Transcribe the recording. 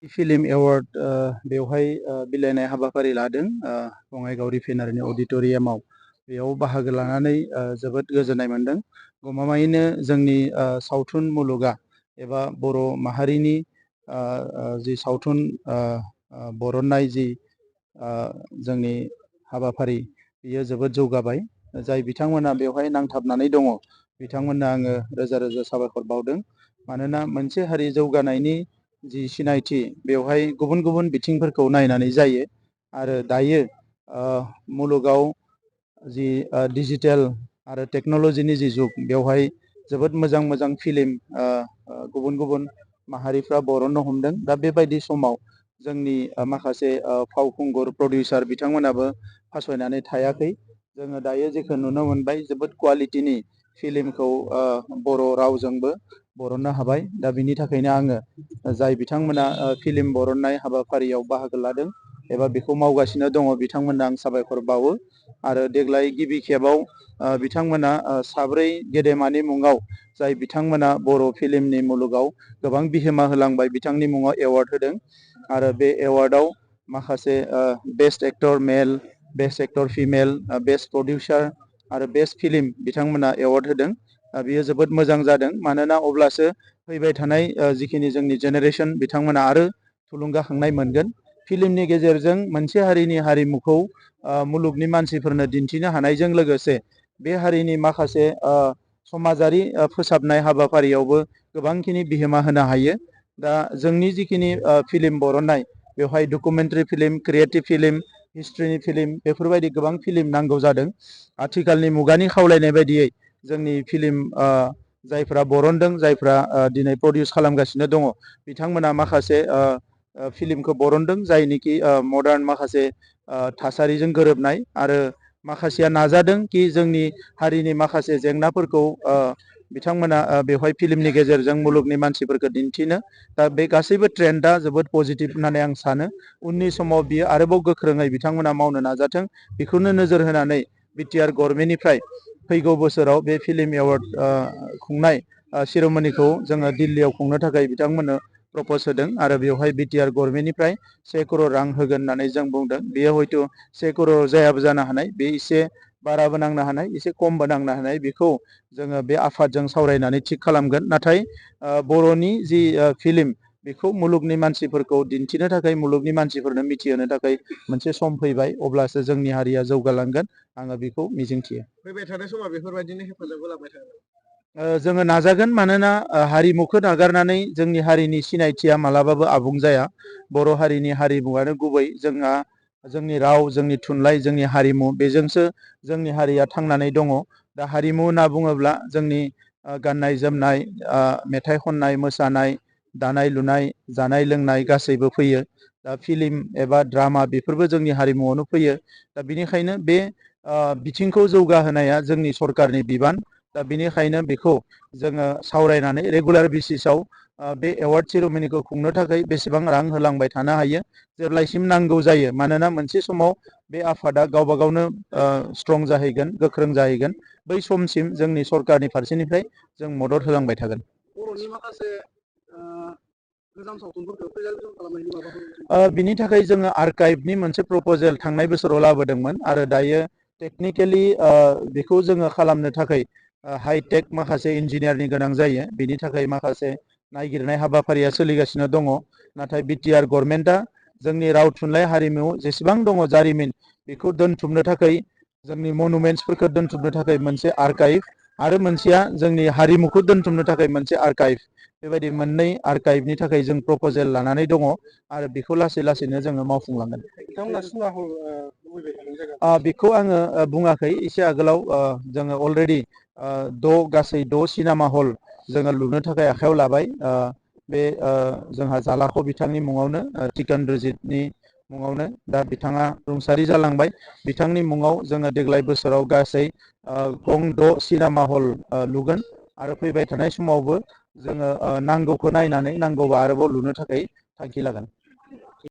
Film award बेवहाय बिलाइनाय हाबाफारि लादों बङाइगाव रिफाइनारिनि अडिट'रियामाव बेयाव बाहागो लानानै जोबोद गोजोननाय मोनदों। गमामायैनो जोंनि सावथुन मुलुगा एबा बर' माहारिनि जि सावथुन बरननाय जि जोंनि हाबाफारि बियो जोबोद जौगाबाय। जाय बिथांमोना बेवहाय नांथाबनानै दङ बिथांमोननो आङो रोजा रोजा साबायखर बावदों। मानोना मोनसे हारि जौगानायनि जि सिनायथि बेवहाय गुबुन गुबुन बिथिंफोरखौ नायनानै जायो आरो दायो मुलुगाव जि डिजिटेल आरो टेक्न'लजिनि जि जुग बेवहाय जोबोद मोजां मोजां फिल्म गुबुन गुबुन माहारिफ्रा बरननो हमदों। दा बेबायदि समाव जोंनि माखासे फावखुंगुर प्रडिउसार बिथांमोनाबो फासयनानै थायाखै। जोङो दायो जेखौ नुनो मोनबाय जोबोद क्वालिटिनि फिल्मखौ बर' रावजोंबो बरननो हाबाय। दा बिनि थाखायनो आङो जाय बिथांमोना फिल्म बरननाय हाबाफारियाव बाहागो लादों एबा बेखौ मावगासिनो दङ बिथांमोननो आं साबायखर बावो। आरो देग्लाय गिबि खेबाव बिथांमोना साब्रै गेदेमानि मुङाव जाय बिथांमोना बर' फिल्मनि मुलुगाव गोबां बिहोमा होलांबाय बिथांनि मुङाव एवार्ड होदों। आरो बे एवार्डआव माखासे best actor male, best actor female, best producer आरो बेस्ट फिल्म बिथांमोना एवार्ड होदों। बियो जोबोद मोजां जादों। मानोना अब्लासो फैबाय थानाय जिखिनि जोंनि जेनेरेसन बिथांमोना आरो थुलुंगाखांनाय मोनगोन। फिल्मनि गेजेरजों मोनसे हारिनि हारिमुखौ मुलुगनि मानसिफोरनो दिन्थिनो हानायजों लोगोसे बे हारिनि माखासे समाजारि फोसाबनाय हाबाफारियावबो गोबांखिनि बिहोमा होनो हायो। दा जोंनि जिखिनि फिल्म बरननाय बेवहाय डकुमेन्टारि फिल्म, क्रिएटिभ फिल्म, हिस्ट्रिनि फिल्म बेफोरबायदि गोबां फिल्म नांगौ जादों। आथिखालनि मुगानि खावलायनाय बायदियै जोंनि फिल्म जायफ्रा बरनदों जायफ्रा दिनै प्रडिउस खालामगासिनो दङ बिथांमोना माखासे फिल्मखौ बरनदों जायनिखि मडार्न माखासे थासारिजों गोरोबनाय आरो माखासेया नाजादों कि जोंनि हारिनि माखासे जेंनाफोरखौ बिथांमोना बेवहाय फिल्मनि गेजेरजों मुलुगनि मानसिफोरखौ दिन्थिनो। दा बे गासैबो ट्रेन्डआ जोबोद पजिटिभ होननानै आं सानो। उननि समाव बियो आरोबाव गोख्रोङै बिथांमोना मावनो नाजाथों। बेखौनो नोजोर होनानै बिटिआर गभर्नमेन्टनिफ्राय फैगौ बोसोराव बे फिल्म एवार्ड खुंनाय सेरेमनिखौ जोङो दिल्लीयाव खुंनो थाखाय बिथांमोननो प्रपज होदों। आरो बेवहाय बिटिआर गभर्नमेन्टनिफ्राय 1 करोड़ रां होगोन होननानै जों बुंदों। बेयो हयथ' 1 करोड़ जायाबो जानो हानाय, बे एसे बाराबो नांनो हानाय, एसे खमबो नांनो हानाय। बेखौ जोङो बे आफादजों सावरायनानै थिग खालामगोन। नाथाय बर'नि जि फिल्म बेखौ मुलुगनि मानसिफोरखौ दिन्थिनो थाखाय मुलुगनि मानसिफोरनो मिथिहोनो थाखाय मोनसे सम फैबाय। अब्लासो जोंनि हारिया जौगालांगोन आङो बेखौ मिजिंथियो। फैबाय थानाय समाव बेफोरबायदिनो हेफाजाब होलांबाय थागोन। जोङो नाजागोन। मानोना हारिमुखौ नागारनानै जोंनि हारिनि सिनायथिया मालाबाबो आबुं जाया। बर' हारिनि हारिमुवानो गुबै। जोंहा जोंनि राव, जोंनि थुनलाइ, जोंनि हारिमु बेजोंसो जोंनि हारिया थांनानै दङ। दा हारिमु होनना बुङोब्ला जोंनि गाननाय जोमनाय, मेथाइ खननाय, मोसानाय, दानाय लुनाय, जानाय लोंनाय गासैबो फैयो। दा फिल्म एबा ड्रामा बेफोरबो जोंनि हारिमुआवनो फैयो। दा बिनिखायनो बे बिथिंखौ जौगाहोनाया जोंनि सरकारनि बिबान। दा बिनिखायनो बेखौ जोङो सावरायनानै रेगुलार बेसिसाव बे एवार्ड सेरेमनिखौ खुंनो थाखाय बेसेबां रां होलांबाय थानो हायो जेब्लासिम नांगौ जायो। मानोना मोनसे समाव बे आफादा गावबा गावनो स्ट्रं जाहैगोन, गोख्रों जाहैगोन। बै समसिम जोंनि सरकारनि फारसेनिफ्राय जों मदद होलांबाय थागोन। बर'नि माखासे गोजाम सावथुनफोरखौ प्रिजार्भेसन खालामनायनि माबाफोर बिनि थाखाय जोङो आर्काइभनि मोनसे प्रप'जेल थांनाय बोसोराव लाबोदोंमोन। आरो दायो टेकनिकेलि बेखौ जोङो खालामनो थाखाय हाइटेक माखासे इन्जिनियारनि गोनां जायो। बिनि थाखाय माखासे नायगिरनाय हाबाफारिया सोलिगासिनो दङ। नाथाय बिटिआर गभर्नमेन्टआ जोंनि राव थुनलाइ हारिमु जेसेबां दङ जारिमिन बेखौ दोनथुमनो थाखाय, जोंनि मनुमेन्ट्सफोरखौ दोनथुमनो थाखाय मोनसे आर्काइभ आरो मोनसेया जोंनि हारिमुखौ दोनथुमनो थाखाय मोनसे आर्काइभ, बेबायदि मोननै आर्काइभनि थाखाय जों प्रप'जेल लानानै दङ। आरो बेखौ लासै लासैनो जोङो मावफुंलांगोन। बेखौ आङो बुङाखै। एसे आगोलाव जोङो अलरेडि गासै 6 सिनेमा हल जोङो लुनो थाखाय आखायाव लाबाय। बे जोंहा जालाखौ बिथांनि मुङावनो, टिकेन्द्रजितनि मुङावनो। दा बिथाङा रुंसारि जालांबाय। बिथांनि मुङाव जोङो देग्लाय बोसोराव गासै 6 सिनेमा हल लुगोन। आरो फैबाय थानाय समावबो जोङो नांगौखौ नायनानै नांगौबा आरोबाव लुनो थाखाय थांखि लागोन।